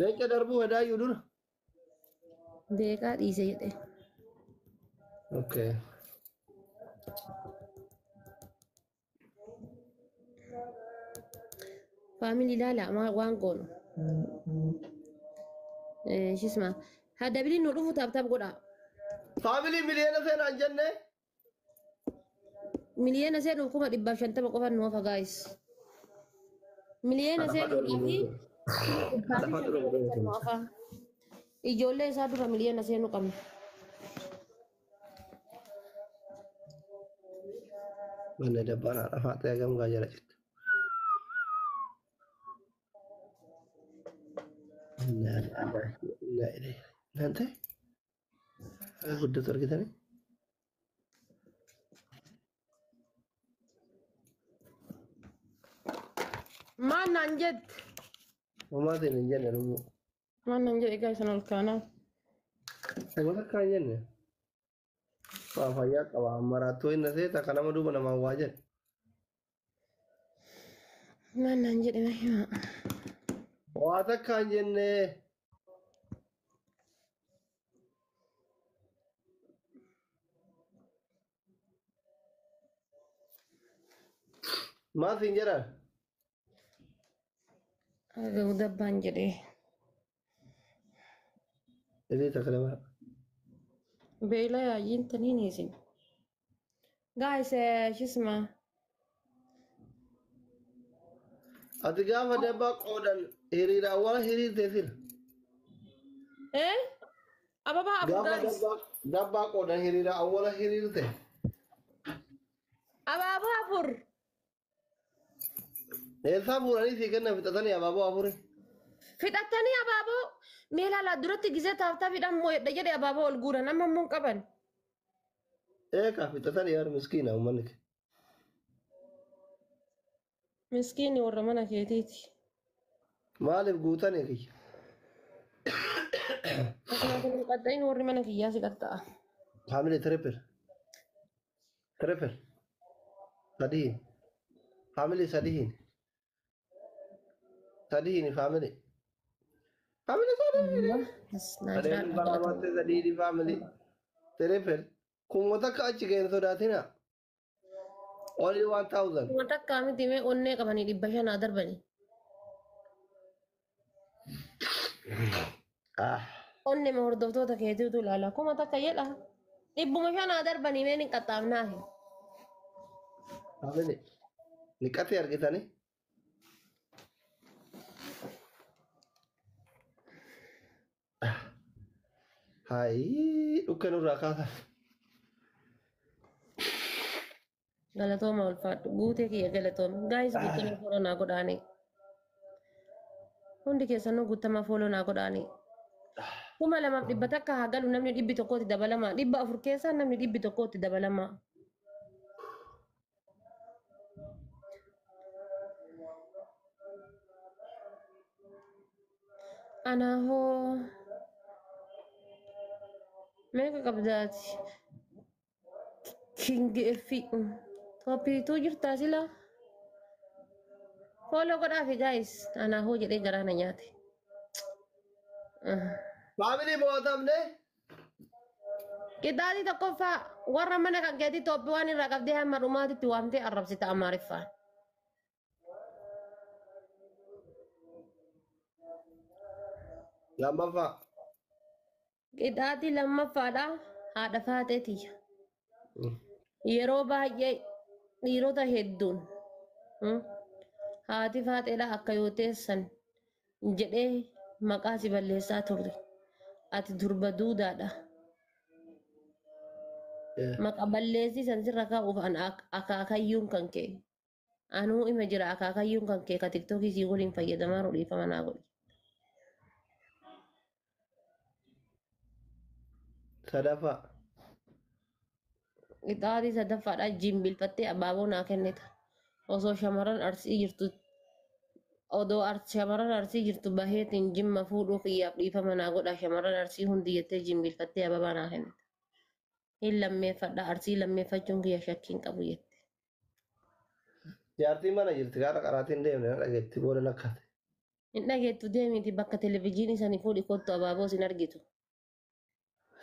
Leenca darbuu hedaayyuu dura. Beekaa dhiise jedhe. Okay. Faamilii ilaala waan goonu. Shisma. Haa dabiliin nu dhufu taap taap godhaa. Faamilii miliyoona seenaan jenne. Miliyoona seenuuf 150,000 qofaan nu hafa gaayis. Miliyoona seenuudhaa fi 150,000 qofaan nu hafa. Ijoollee isaa dura miliyoona seenuu qabna. Manni dabbaan haadha faaxee hagam gaa jala jirti. Innaa lillahi wa innaa ilayhi. Naan ta'e akka guddatu argitanii. Maal naan jette? Homaatiin hin jenne lubbuu. Maal naan jedhe egaa isin ol kaanaa? Nama takka hin jenne. Waa fayyaa qaba maraattuu hin seeta kan nama duuba namaan waa jedhe. Maal naan jedhe na himaa. Waa takka hin jenne. Maal siin jedhan? Aga'u dabbaan jedhee. Idii takka lama. Beela yaayyiin taniin isin. Guys, shisma. Ati gaafa dabbaa qoodan hiriira awwaala hiriirtee sila. Eh? Ababaa afur Gaafa guys. dabbaa qoodan hiriira awwaala hiriirte. Abaaboo afur. Eessaa fuudhanii sii kennan fixatanii abaaboo afuri. Fixatanii abaaboo mee ilaalaa duratti gisee taaftaafidhaan moo'edha jedhe abaaboo ol guuran amma immoo hin qaban. Eekaa fixatanii yaar miskiina uummanni kee. Miskiinni warra mana keetiiti. Maaliif guutanii kiyya? Akkuma kun hin qaxxayin warri mana kiyyaa si qaxxa'a. Family triple. Triple. Sadiin. Family sadiin. Sadiin family. Family sadiin. As naa Sadeen jiraadha galatooma. baraabaatti sadiin family. Triple. Kuma takka achi ga'een sodaatina. Only 1000. Kuma takkaa miti mee onnee qabanii 500 haa darbanii. Ah. Onnee ma hordoftoota keetiitu ilaala. 1000 jedha. 500 haa darbanii mee ni qaxxaamnaafi. Family. Niqatee argitanii? Hayi dhukke nurraa kaasa. Galatooma ulfaadhu. Guutee kiyya galatooma. Gaayis guuttama fooloo naa godhaanii. Hundi keessanuu guuttama fooloo naa godhaanii. 2100 haa galu namni 100tti dabalama. 400 keessaa namni 100tti dabalama. Anaa hoo meeqa qabdaati? King F. Tooppiituu jirtaa sila? Fooloo godhaafi gaayis. Anaa hoo jedhee garaa na nyaate. Family mo'atamne. Qixaaxii tokkoffaa warra mana kan keetii toophii waan irraa qabdee hamma dhumaatitti waamtee arrabsita Amaariffaan. Lammaffaa. Qixaaxii lammaffaadha haadha faaxee tiyya. Yeroo baay'ee dhiirota hedduun haati faaxeedha akka yoo teessan jedhee maqaa si balleessaa turre. Ati durba duudaadha. Maqa balleessii san sirra kaa'uuf an akaakayyuun kan kee. Anuu ima jira akaakayyuun kan kee ka tiktookii sii waliin fayyadamaa jiru dhiifama naa godhi. Sadaffaa. Qixaaxii sadaffaadha jimbilfattee abaaboo naa kennita. Osoo shamarran arsii jirtu odoo shamarran arsii jirtu baheetiin jimma fuudhuu kiyyaaf dhiifama naa godha shamarran arsii hundi jettee jimbilfattee ababaa naa kennita. Hin lammeeffadha arsii lammeeffachuun kiyya shakkii hin qabu jette. Jaartiin mana jirti gaara qaraatiin deemne na dhageetti booda lakkaate. Hin dhageettu deemiti bakka televizyiinii sanii fuudhi kottu abaaboo sin argitu.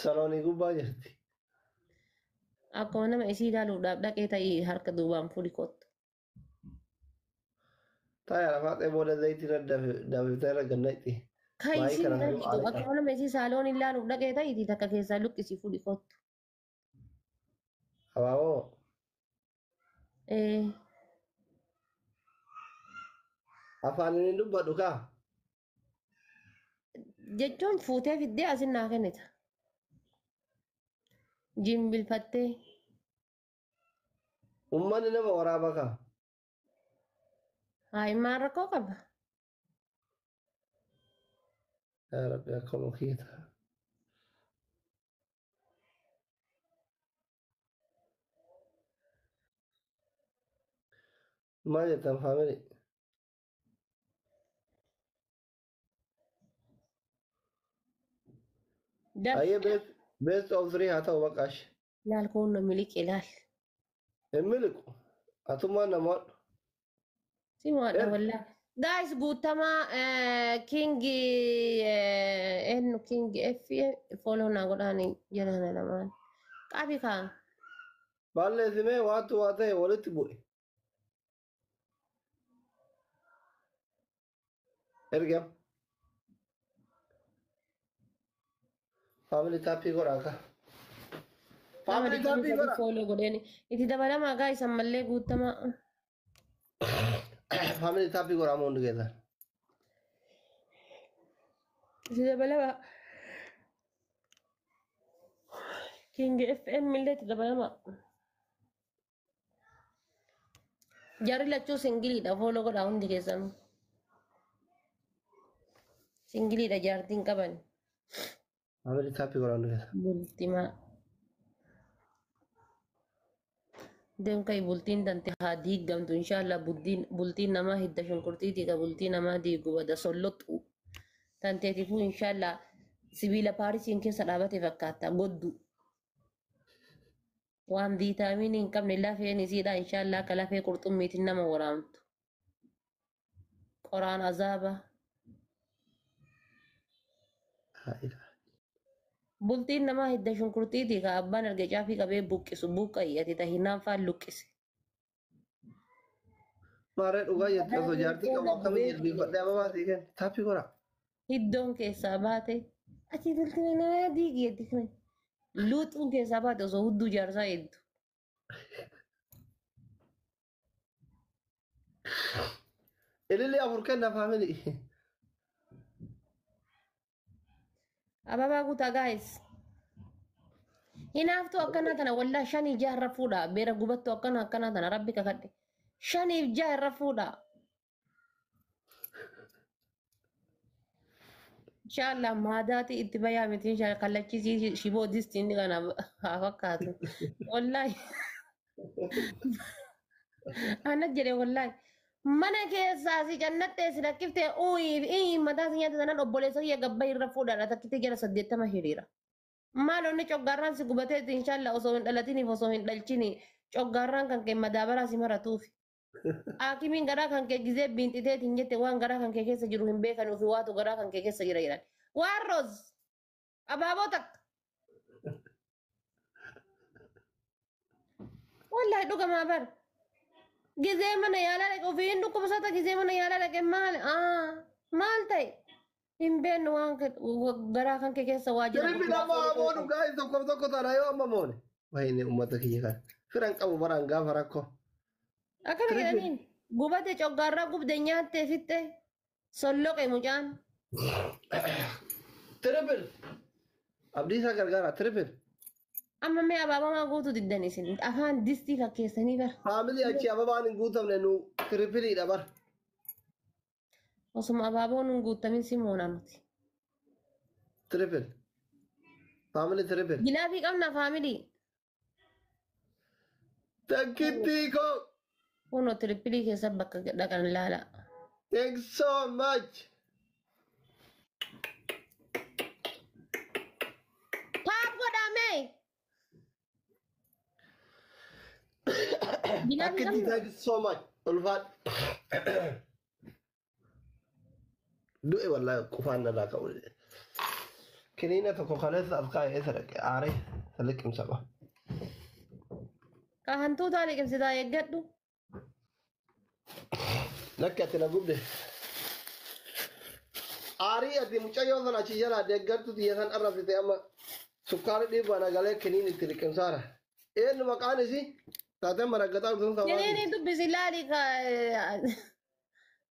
Saloonii gubbaa jirti. Akkuma nama isii ilaaluudhaaf dhaqee ta'ii harka duubaan fuudhi kottu. Taa'ee lafaa booda zayitii irra danfiftee irra gannaqxi. Kan Waa'ee isiin kana hin garuu argitu haala akkuma nama isii saaloon ilaaluuf dhaqee ta'iiti takka keessaa luqqisii fuudhi kottu. Abaaboo Ee, afaan inni dubbadhu kaa. Jechuun fuutee fiddee asin naa kennita. Jimbilfattee. Uummanni nama waraaba kaa. Haa maal rakkoo qaba? Yaa Rabbi akkuma kiita. Maal jettan faamilii? Daf Ayyee best of three haa ta'u baqaash. Ilaal kun miliqe ilaal. Hin miliqu. Atummaan namoota. Si mo'adha Erga. wallaahi. Guys guutamaa king eenyu king F follow naa godhaani jedhan lamaan. Qabi kaa. Balleessimee waatu waa ta'e walitti bu'e. Ergam. Faamilii taappii godhaa kaa. Nama Faamilii digdamii taappii sadii godhaa. follow godheeni. Itti dabalamaa guys ammallee guutamaa. Faamilii taappii godhaa moo hundi keessan. Itti dabalamaa. King FM illee itti dabalamaa. Jarri lachuu singiliidha follow godhaa hundi keessanuu. Singiliidha jaartiin qaban. Faamilii taappii godhaa hundi keessan. Bultimaa. Deemka bultiin tante haa diigamtu inshallah bultiin namaa hidda shunkurtiiti ka bultii namaa diigu bada solloxxu. Tanteetifuu inshallah sibiila paarisiin keessa dhaabate fakkaata goddu. Waan viitaamiinii hin qabne lafeen isiidha inshallah akka lafee qurxummiitiin nama waraamtu. Qoraan azaaba. Haa ilaa. Bultiin namaa hidda shunkurtiiti ka abbaan erga caafii qabee buqqisu buqqa'i ati tahinaan faan luqqise. Maarree dhugaa jette osoo jaartii qabu akkamiin jilbiifadhee ababaa sii kenna. Taappii godhaa. Hiddoon keessaa baate ati bultiin namaa diigi jetti kana. Luuxuun keessaa baate osoo hudduu jaarsaa eegdu. Ilillee afur kenna faamilii. Ababaa guutaa guys. Hinaaftuu akkana tana wallaa 5 6 irra fuudha. Beera gubattuu akkana akkana tana rabbi kakadhe. 5 6 irra fuudha. Inshallah maadaati itti bayaa miti inshallah kallachisii shiboo distiin kana haa fakkaatu. Wallaahi. Ana jedhe wallaahi. Mana keessaa si cannattee si rakkiftee uuyii fi mataa si nyaata sanaan obboleessa kiyya gabba irra fuudhaadha takkitti jala 80 hiriira. Maal onni coggaarraan si gubateeti inshallah osoo hin dhalatiniif osoo hin dhalchini coggaarraan kan kee madaabaraa si maratuufi. Haakimiin garaa kan kee gizee biinxiteetiin jette waan garaa kan kee keessa jiru hin beekan ufi waatu garaa kan kee keessa jira jedhan. Waan roos abaaboo takka. Wallaahi dhugamaa bar. Gizee mana yaalaa dhaqe ofiin dhukkubsata gizee mana yaalaa dhaqe maal maal ta'e hin beeknu waan garaa kan kee keessa waa jira. Jirmi lama moonu gaa'is tokko tokko taana yoo amma moone. Wayne uummata kiyya kana. Firan qabu baraan gaafa rakkoo. Akkana jedhaniin gubate coggaarraa gubde nyaattee fixxe solloqe mucaan. Triple. Abdiisaa gargaara triple. Amma mee abaabamaa guutuu diddan isin afaan distii fakkeessanii bara. Faamilii achi ababaan hin guutamne nu tripiliidha bara. Osuma abaaboon hin guutamin si moona nuti. Triple. Faamilii triple. Gilaafii qabna faamilii. Takkittii koo. Kunoo triplii keessa bakka dhaqan ilaala. Thanks so much. Tap godhamee. Gilaafii Takkittii qabna. thank you so much. Ulfaadhu. Du'e wallaahi qufaan narraa ka'u. Kiniina tokko kaleessa as kaa'ee isa dhaqe aaree isa liqimsa qaba. Ka hantuutaa liqimsitaa eeggadhu. Lakki ati na gubde. Aarii ati mucayyoo sana achi jalaa deeggartu xiyya san arrabsite amma sukkaarri dhiibbaa nagalee kiniin itti liqimsaara. Eenyu maqaan isii? Taateen maraggataa dhuftuun sabaa. Kiniini dubbisi laali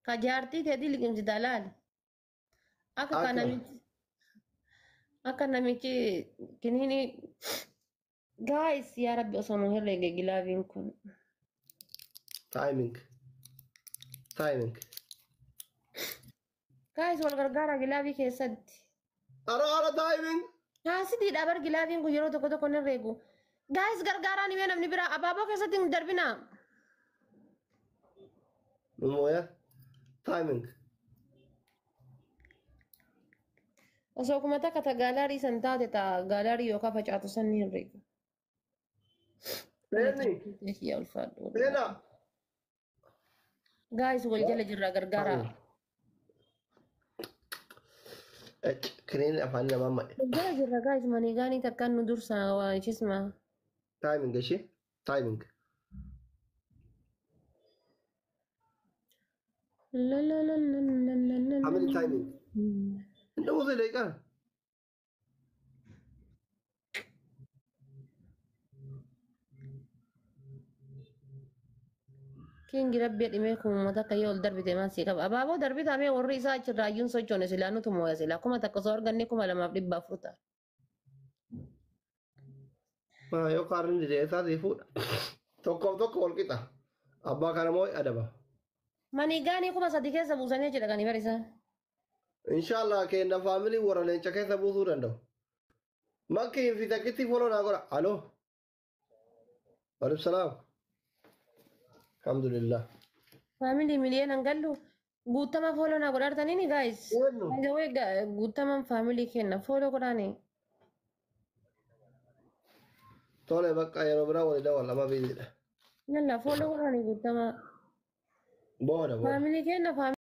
ka jaartii teetii liqimsitaa laali. Akka ka Akka. namichi akka namichi kiniini guys yaa rabbi osoo nu herreege gilaabiin kun. Timing. Timing. Guys wal gargaara gilaabii keessatti. Ara ara timing. Haasidiidha bar gilaabiin kun yeroo tokko tokko ni herreegu. Guys gargaaraan himee namni biraa abaaboo keessatti hin darbinaa. Numooya. Timing. Osoo kuma takka ta gaalaarii san taate ta gaalaarii yookaan facaatu san ni herreegu. Seenni. Yaa ulfaadhu. Seenaa. Guys wal jala jirra gargaaraa. Kiniin afaan namaa ma'e. Wal jala jirra guys manii gaanii takkaan nu dursa waa ishisma. Timing ishee. Timing. La la la la la la la. How many timing? Inni uzi leeqaa. Kingi rabbi dhimee kun uummata akka yoo ol darbite maal sii qaba. Abaaboo darbita mee warri isaa achirraa iyyuu hin sochoone silaa nutu mooya silaa kuma takka osoo arganne 2400 ta'a. Maa yoo kaarni didee isaa sii fuudha. Tokkoof tokko wal qixa. Abbaa kana moo adaba. Manii gaanii 3000 keessa buusanii achi dhaqanii bari isaan. Inshallah kenna faamilii warra leenca keessa buusuu danda'u. Makki fi takkitti foloo naa godha. Aloo. Waalaikum salaam. Alhamdulillah. Faamilii miliyoona gallu guutama follow naa godhaartaniini guys. Eenyu? By guutaman faamilii kenna follow godhaani. Tole bakka yeroo biraa walii dawwal lama biiziidha. Yalla follow godhaani guutama. Booda booda. Faamilii kenna faamilii.